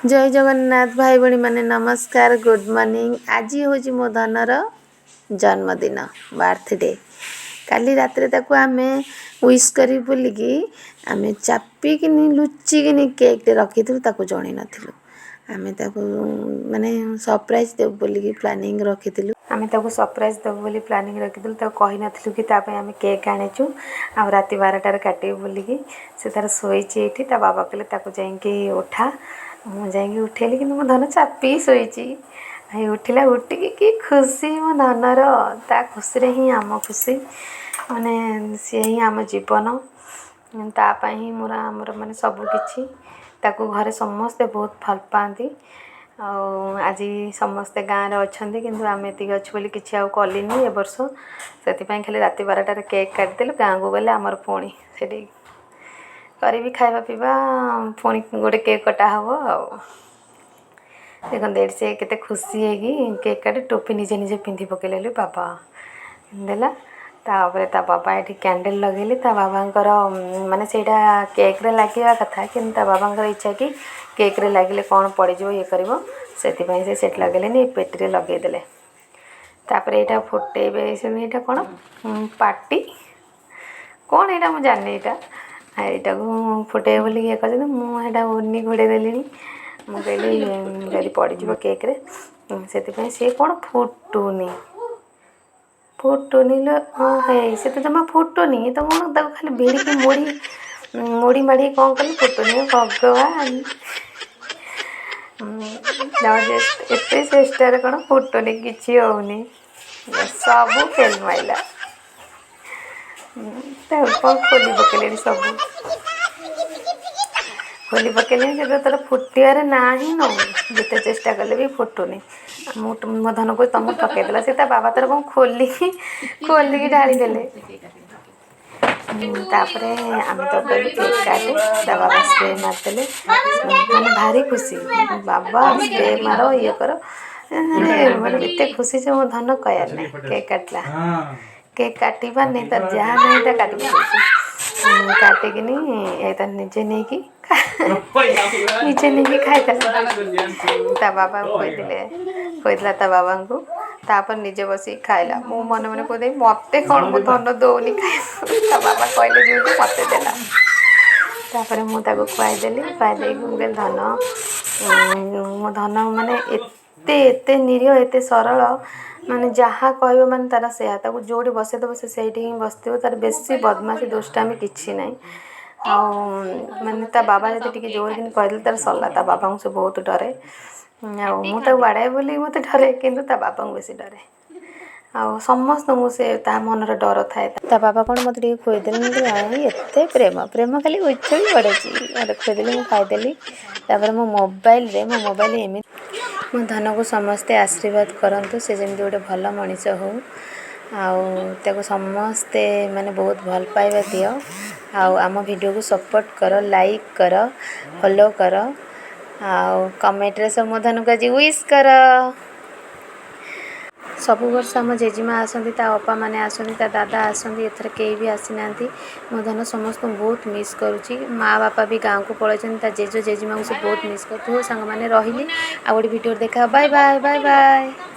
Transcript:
ଜୟ ଜଗନ୍ନାଥ ଭାଇ ଭଉଣୀମାନେ, ନମସ୍କାର, ଗୁଡ଼୍ ମର୍ଣ୍ଣିଂ। ଆଜି ହେଉଛି ମୋ ଧନର ଜନ୍ମଦିନ, ବାର୍ଥଡେ। କାଲି ରାତିରେ ତାକୁ ଆମେ ୱିଶ୍ କରିବୁ ବୋଲିକି ଆମେ ଚାପିକିନି, ଲୁଚିକିନି କେକ୍ଟେ ରଖିଥିଲୁ। ତାକୁ ଜଣେଇ ନଥିଲୁ। ଆମେ ତାକୁ ମାନେ ସରପ୍ରାଇଜ୍ ଦେବୁ ବୋଲିକି ପ୍ଲାନିଂ ରଖିଥିଲୁ। ଆମେ ତାକୁ ସରପ୍ରାଇଜ୍ ଦେବୁ ବୋଲି ପ୍ଲାନିଂ ରଖିଥିଲୁ। ତାକୁ କହିନଥିଲୁ କି ତା ପାଇଁ ଆମେ କେକ୍ ଆଣିଛୁ ଆଉ ରାତି 12ଟାରେ କାଟିବୁ ବୋଲିକି। ସେ ତାର ଶୋଇଛି ଏଇଠି। ତା ବାବା କହିଲେ, ତାକୁ ଯାଇକି ଉଠା। ମୁଁ ଯାଇକି ଉଠେଇଲି, କିନ୍ତୁ ମୋ ଧନ ଚାପି ଶୋଇଛି। ଭାଇ ଉଠିଲା। ଉଠିକି କି ଖୁସି ମୋ ଧନର! ତା ଖୁସିରେ ହିଁ ଆମ ଖୁସି। ମାନେ ସିଏ ହିଁ ଆମ ଜୀବନ। ତା ପାଇଁ ହିଁ ମୋର, ଆମର ମାନେ ସବୁ କିଛି। ତାକୁ ଘରେ ସମସ୍ତେ ବହୁତ ଭଲ ପାଆନ୍ତି। ଆଉ ଆଜି ସମସ୍ତେ ଗାଁରେ ଅଛନ୍ତି, କିନ୍ତୁ ଆମେ ଏତିକି ଅଛୁ ବୋଲି କିଛି ଆଉ କଲିନି ଏ ବର୍ଷ। ସେଥିପାଇଁ ଖାଲି ରାତି 12ଟାରେ କେକ୍ କାଟିଦେଲୁ। ଗାଁକୁ ଗଲେ ଆମର ପୁଣି ସେଠି କରିବି ଖାଇବା ପିଇବା, ପୁଣି ଗୋଟେ କେକ୍ କଟା ହେବ। ଆଉ ଦେଖନ୍ତୁ, ଏଠି ସେ କେତେ ଖୁସି ହେଇକି କେକ୍ କାଟି ଟୋପି ନିଜେ ନିଜେ ପିନ୍ଧି ପକେଇଲେ। ବାବା ଦେଲା। ତାପରେ ତା ବାବା ଏଠି କ୍ୟାଣ୍ଡେଲ୍ ଲଗେଇଲେ। ତା ବାବାଙ୍କର ମାନେ ସେଇଟା କେକ୍ରେ ଲାଗିବା କଥା, କିନ୍ତୁ ତା ବାବାଙ୍କର ଇଚ୍ଛା କି କେକ୍ରେ ଲାଗିଲେ କ'ଣ ପଡ଼ିଯିବ, ଇଏ କରିବ, ସେଥିପାଇଁ ସେ ସେଠି ଲଗେଇଲେନି, ଏ ପେଟିରେ ଲଗେଇଦେଲେ। ତାପରେ ଏଇଟା ଫୁଟେଇବେ। ସେମିତି ଏଇଟା କ'ଣ ପାର୍ଟି କ'ଣ ଏଇଟା ମୁଁ ଜାଣିନି। ଏଇଟାକୁ ଫୁଟେଇବେ ବୋଲି ଇଏ କରିଛନ୍ତି। ମୁଁ ଏଇଟା ଓନି ଘୋଡ଼େଇ ଦେଲିଣି। ମୁଁ କହିଲି ଯଦି ପଡ଼ିଯିବ କେକ୍ରେ, ସେଥିପାଇଁ। ସିଏ କ'ଣ ଫୁଟୁନି, ଫୁଟୁନି ଲୋ। ହଁ, ହେଇ ସେ ତ ଜମା ଫୁଟୁନି ତ। କ'ଣ ତାକୁ ଖାଲି ଭିଡ଼ିକି ମୋଡ଼ି ମୋଡ଼ି ମାଡ଼ି କ'ଣ କଲି, ଫୁଟୁନି। ଭଗବାନ, ଏତେ ଚେଷ୍ଟାରେ କ'ଣ ଫୁଟୁନି, କିଛି ହେଉନି, ସବୁ ଫେଲ୍ ମାଇଲା। ତାକୁ କ'ଣ ଖୋଲି ପକେଇଲେଣି, ସବୁ ଖୋଲି ପକେଇଲେଣି। ସେ ତାର ଫୁଟିବାରେ ନାଁ ହିଁ ନେଉନି। ଯେତେ ଚେଷ୍ଟା କଲେ ବି ଫୁଟୁନି। ମୁଁ ମୋ ଧନକୁ ତମକୁ ପକେଇଦେଲା ସେ। ତା ବାବା ତାର କ'ଣ ଖୋଲିକି ଖୋଲିକି ଢାଳିଦେଲେ। ତାପରେ ଆମେ ତ କହିଲୁ, କେକ୍ କାଟେ। ତା ବାବା ସ୍ପ୍ରେ ମାରିଦେଲେ। ମାନେ ଭାରି ଖୁସି। ବାବା ସ୍ପ୍ରେ ମାର, ଇଏ କର, ମାନେ ମାନେ ଏତେ ଖୁସି ଯେ ମୋ ଧନ, କହିବାର ନାହିଁ। କେକ୍ କାଟିଲା। କେକ୍ କାଟିବାନି, ତାର ଯାହା ନାହିଁ ତା କାଟି ପକଉଛି। କାଟିକିନି ଏ ତାର ନିଜେ ନେଇକି ଖାଇଦେଲା। ତା ବାବା ଖୋଇଦେଲେ, ଖୋଇଦେଲା ତା ବାବାଙ୍କୁ। ତାପରେ ନିଜେ ବସିକି ଖାଇଲା। ମୁଁ ମନେ ମନେ କହୁଥିଲି, ମତେ କ'ଣ ମୋ ଧନ ଦଉନି ଖାଇବାକୁ? ତା ବାବା କହିଲେ ଯେମିତି ମତେ ଦେଲା। ତାପରେ ମୁଁ ତାକୁ ଖୁଆଇଦେଲି। ଖୁଆଇ ଦେଇକି ମୁଁ କହିଲି, ଧନ, ମୋ ଧନ ମାନେ ଏତେ ଏତେ ନିରୀହ, ଏତେ ସରଳ, ମାନେ ଯାହା କହିବ ମାନେ ତାର ସେୟା। ତାକୁ ଯେଉଁଠି ବସେଇଦେବ, ସେ ସେଇଠି ହିଁ ବସିଥିବ। ତାର ବେଶୀ ବଦମାସି, ଦୁଷ୍ଟାମି କିଛି ନାହିଁ। ଆଉ ମାନେ ତା ବାବା ଯଦି ଟିକେ ଜୋରକିନି କହିଦେଲେ, ତାର ସରିଲା। ତା ବାବାଙ୍କୁ ସେ ବହୁତ ଡରେ। ଆଉ ମୁଁ ତାକୁ ବାଡ଼ାଏ ବୋଲି ମୋତେ ଡରେ, କିନ୍ତୁ ତା ବାବାଙ୍କୁ ବେଶୀ ଡରେ। ଆଉ ସମସ୍ତଙ୍କୁ ସେ ତା ମନରେ ଡର ଥାଏ। ତା ବାବା କ'ଣ ମୋତେ ଟିକେ ଖୁଆଇଦେଲେ। ମୁଁ କହିଲି, ଏତେ ପ୍ରେମ, ପ୍ରେମ ଖାଲି ଉଛୁଳି ପଡ଼ୁଛି। ମୋତେ ଖୁଆଇଦେଲେ, ମୁଁ ଖାଇଦେଲି। ତାପରେ ମୋ ମୋବାଇଲରେ, ମୋ ମୋବାଇଲ ଏମିତି। ମୋ ଧନକୁ ସମସ୍ତେ ଆଶୀର୍ବାଦ କରନ୍ତୁ, ସେ ଯେମିତି ଗୋଟେ ଭଲ ମଣିଷ ହଉ। ଆଉ ତାକୁ ସମସ୍ତେ ମାନେ ବହୁତ ଭଲ ପାଇବା ଦିଅ। ଆଉ ଆମ ଭିଡ଼ିଓକୁ ସପୋର୍ଟ କର, ଲାଇକ୍ କର, ଫଲୋ କର ଆଉ କମେଣ୍ଟରେ ସବୁ ମୋ ଧନକୁ ଆଜି ୱିଶ୍ କର। ସବୁ ବର୍ଷ ଆମ ଜେଜେମା ଆସନ୍ତି, ତା ଅପା ମାନେ ଆସନ୍ତି, ତା ଦାଦା ଆସନ୍ତି। ଏଥର କେହି ବି ଆସିନାହାନ୍ତି। ମୋ ଧନ ସମସ୍ତଙ୍କୁ ବହୁତ ମିସ୍ କରୁଛି। ମା ବାପା ବି ଗାଁକୁ ପଳାଇଛନ୍ତି। ତା ଜେଜେ ଜେଜେମାକୁ ସେ ବହୁତ ମିସ୍ କରୁଥିବ। ସାଙ୍ଗମାନେ, ରହିଲି। ଆଉ ଗୋଟେ ଭିଡ଼ିଓରେ ଦେଖା। Bye bye, bye bye.